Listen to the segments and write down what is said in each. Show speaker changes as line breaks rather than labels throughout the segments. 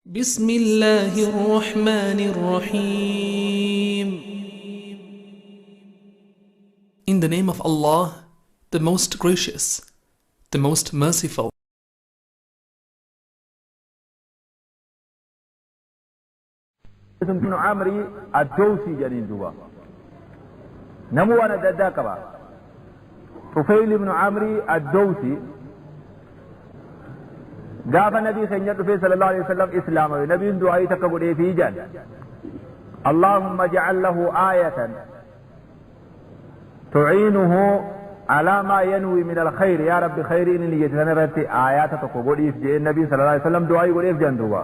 بسم الله الرحمن الرحيم. In the name of Allah, the most gracious, the most merciful.
بن عمري الدوسي جنين دوا نمو أنا دداكبا طفيل بن عمري الدوسي قاف النبي خنجر صلى الله عليه وسلم إسلامه نبي دعائي تكبر في جان اللهم اجعل له آية تعينه على ما ينوي من الخير يا رب خير إني يتنرت آيات تكبر في النبي صلى الله عليه وسلم دعائي قول في جان دوا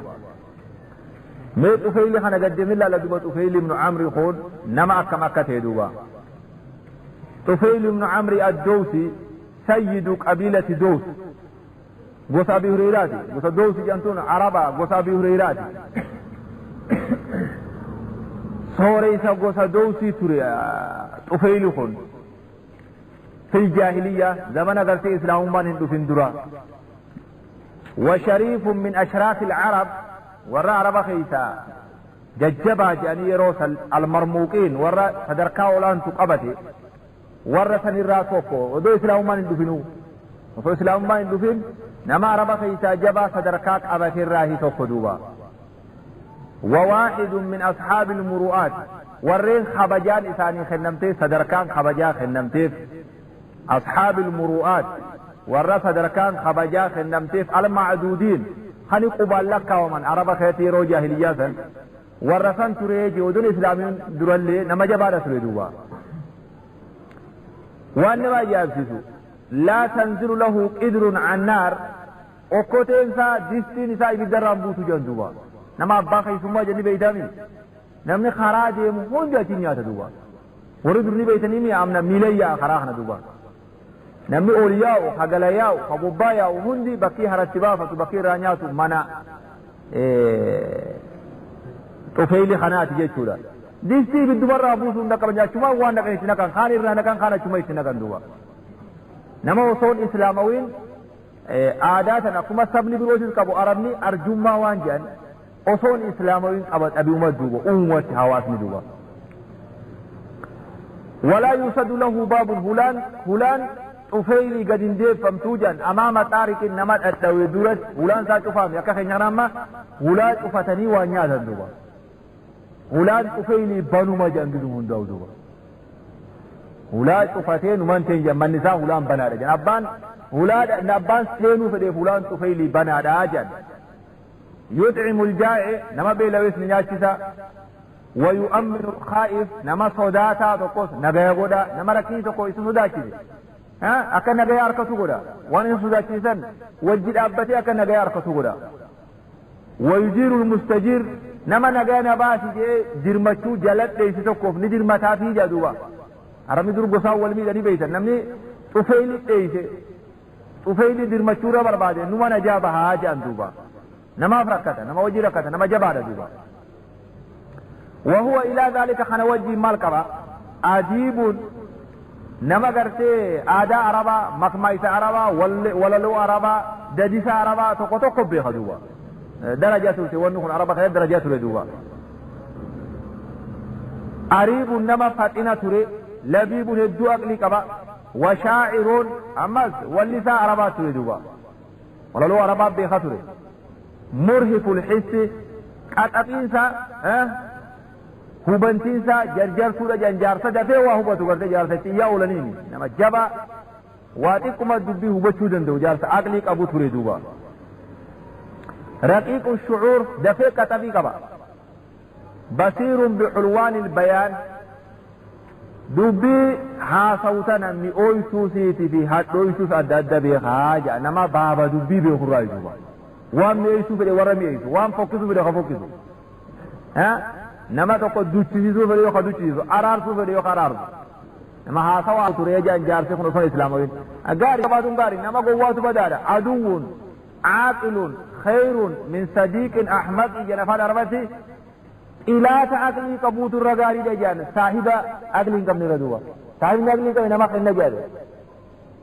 mee Tufayli kana gaddemilla la duba Tufayli ibn Amri kun nama akkam akka ta'e duuba Tufayli ibn Amri ad-Dawsi sayyidu qabiilati Daws gosa Abi Hurayraati gosa Dawsi jedhamtuun Araba gosa Abi Hurayraati sooreysa gosa Dawsi ture Tufayli kun fil jaahiliyya zamana gartee islaamummaan hin dhufin dura wa shariifun min ashraafi al-arab warra araba keeysa jajjabaa jedhanii yeroo almarmuuqiin warra sadarkaa olaantu qabate warra sanirraa tokko odoo islaamummaan hin dhufinuu osoo islaamummaan hin dhufin nama araba keeysaa jabaa sadarkaa qabateerraahi tokko duuba وواحد من أصحاب المروءات warreen kabajaan isaanii kennamtee sadarkaan kabajaa kennamteef أصحاب المروءات warra sadarkaan kabajaa kennamteef المعدودين hani qubaan lakkaawaman araba keetti yeroo jaahiliyyaa san warra san turee jee oduun islaamiin durallee nama jabaadha ture duuba waan nama ajaa'ibsiisu laa tanzilu lahu qidrun an naar okkoteen isaa distiin isaa ibiddarraan buutu jedhan duuba nama abbaa keessummaa jenni beeytami namni karaa deemu hundi achiin nyaata duuba warri durni beeytanii mi'a amna miila yaa'a karaa kana duuba namni ol yaa'u hagala yaa'u hagubbaa yaa'u hundi bakkii haratti baafatu bakkii irraa nyaatu mana Tufayli kanaati jechuudha. Distii ibiddumarraa buusuu hin dhaqqaban achumaan waan dhaqan itti naqan kaan irraa naqan kaan achuma itti naqan duuba. Nama osoon islaamawiin aadaa tan akkuma sabni birootis qabu arabni arjummaa waan jedhan osoon islaamawiin qaba xabi'uma duuba uumatti hawaasni duuba. ولا يسد له باب هلان هلان Tufayli gad hin deeffamtuu jedhan amaama xaariqin nama dhadhawe duratti hulaan isaa cufaame akka keenya kana amma hulaa cufatanii waan nyaatan duuba hulaan Tufayli banuma jedhan giduu hundaa'u duuba hulaa cufatee numan teen jedhan manni isaa hulaan banaadha jedhan abbaan hulaa abbaan seenuu fedheef hulaan Tufayli banaadha jedhan yutcimu ljaa'i nama beelawes ni nyaachisa ويؤمن الخائف نما صداتا تقص نجايا غدا نما ركي تقو إسو صداچي akka nagaya harkatu godha waan isa sodaachisan wajji dhaabbatee akka nagaya harkatu godha wayujiiru lmustajiir nama nagaya na baasi jee dirmachuu jaladheeysi tokkoof ni dirmataafii jedha duuba arabni dur gosaan wal miidhanii beeytan namni Tufayli dheeyse Tufayli dirmachuurra barbaade numa najaa bahaa jedhan duuba namaaf rakkata nama wajji rakkata nama jabaadha duuba وهو إلى ذلك خنا وجه مال قبا عجيب nama gartee aadaa arabaa makmaayisa arabaa walaloo arabaa dadisa arabaa tokko tokko beeka duuba darajaa turte wanni kun araba kana darajaa ture duuba ariibun nama faxina ture labiibun hedduu aqlii qaba washaaciruun ammas wallisaa arabaa ture duuba walaloo arabaa beeka ture murhiful hissi qaxaxiinsa hubantiinsa jarjarsuudha jedhan jaarsa dafee waa hubatu gartee jaarsa xiyyaa oolaniini nama jabaa waa xiqquma dubbii hubachuu danda'u jaarsa aqlii qabu ture duuba raqiiqu shucuur dafee qaxabii qaba basiirun bixulwaani ilbayaan dubbii haasawu tana mi'ooysuusiiti fi hadhooysuus adda adda beekaa jedha nama baaba dubbii beekurraa duuba waan mi'eessuu fedhe warra mi'eessu waan fokkisuu fedhe ka fokkisu nama tokko duchisiisuu fedhe yoo ka duchisiisu araarsuu fedhe yoo ka araarsu nama haasawaa ture jedhan jaarsi kun osoo islaamawiin gaarii qabaatuun gaarii nama gowwaatu badaadha aduwwun caaqilun khayrun min sadiiqin ahmaqi jedhan afaan arabatti xilaata aqlii qabuutu irra gaariidha jedhan saahiba aqlii hin qabne irra duuba saahibni aqlii hin qabne nama kenna jedhe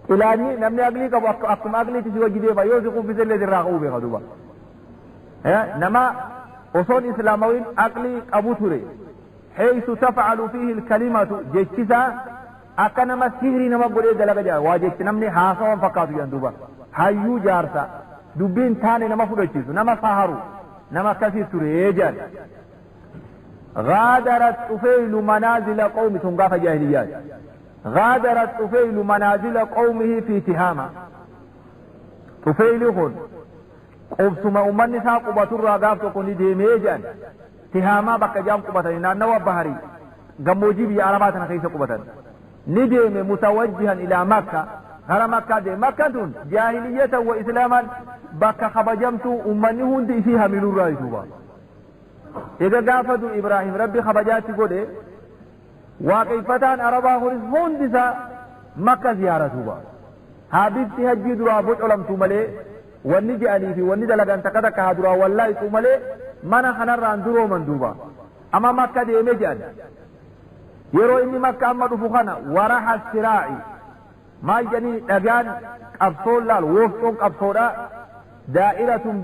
xilaanni namni aqlii qabu akkuma aqliitti si wajji deema yoo si kuffise illee irraa ka'uu beeka duuba Nama osoon islaamawiin aqlii qabu ture. Haythu tafcalu fiihi alkalimatu, jechisaa akka nama sihrii nama godhee dalaga jedha. Waa jechi namni haasawan fakkaatu jedhan duuba. Hayyuu jaarsa dubbiin taane nama fudhachiisu, nama saharu, nama akkasii ture jedhan. غادر الطفيل منازل قوم تنقاف جاهليات. غادر الطفيل منازل قومه في تهامة. طفيل هون qubsuma ummanni isaa qubaturraa gaaf tokko ni deemee jedhan. Tihaamaa bakka jaam qubatanii, naannawa baharii gammoojii biyya Arabaa tana keessa qubatan ni deeme. Mutawajjihan ilaa Makka, gara Makkaa deeme. Makkaan tun jaahiliyyatan wa islaaman bakka kabajamtuu ummanni hundi isii hamilurraa ituuba. Ega gaafa dur Ibraahim Rabbi kabajaatti godhe, waaqeffataan Arabaa kunis hundi isaa Makka ziyaaratuuba. Haa bifti hajjii duraa bocolamtu malee, wanni je'anii fi wanni dalagan takka takka haa duraa wallaa'itu malee, mana kanarraan durooman duuba. Amma Makka deeme je'an. Yeroo inni Makka amma dhufu kana, waraha siraa'i maal jedhanii, dhagaan qabsoon laal, wooftoon qabsoodha daa'iratun.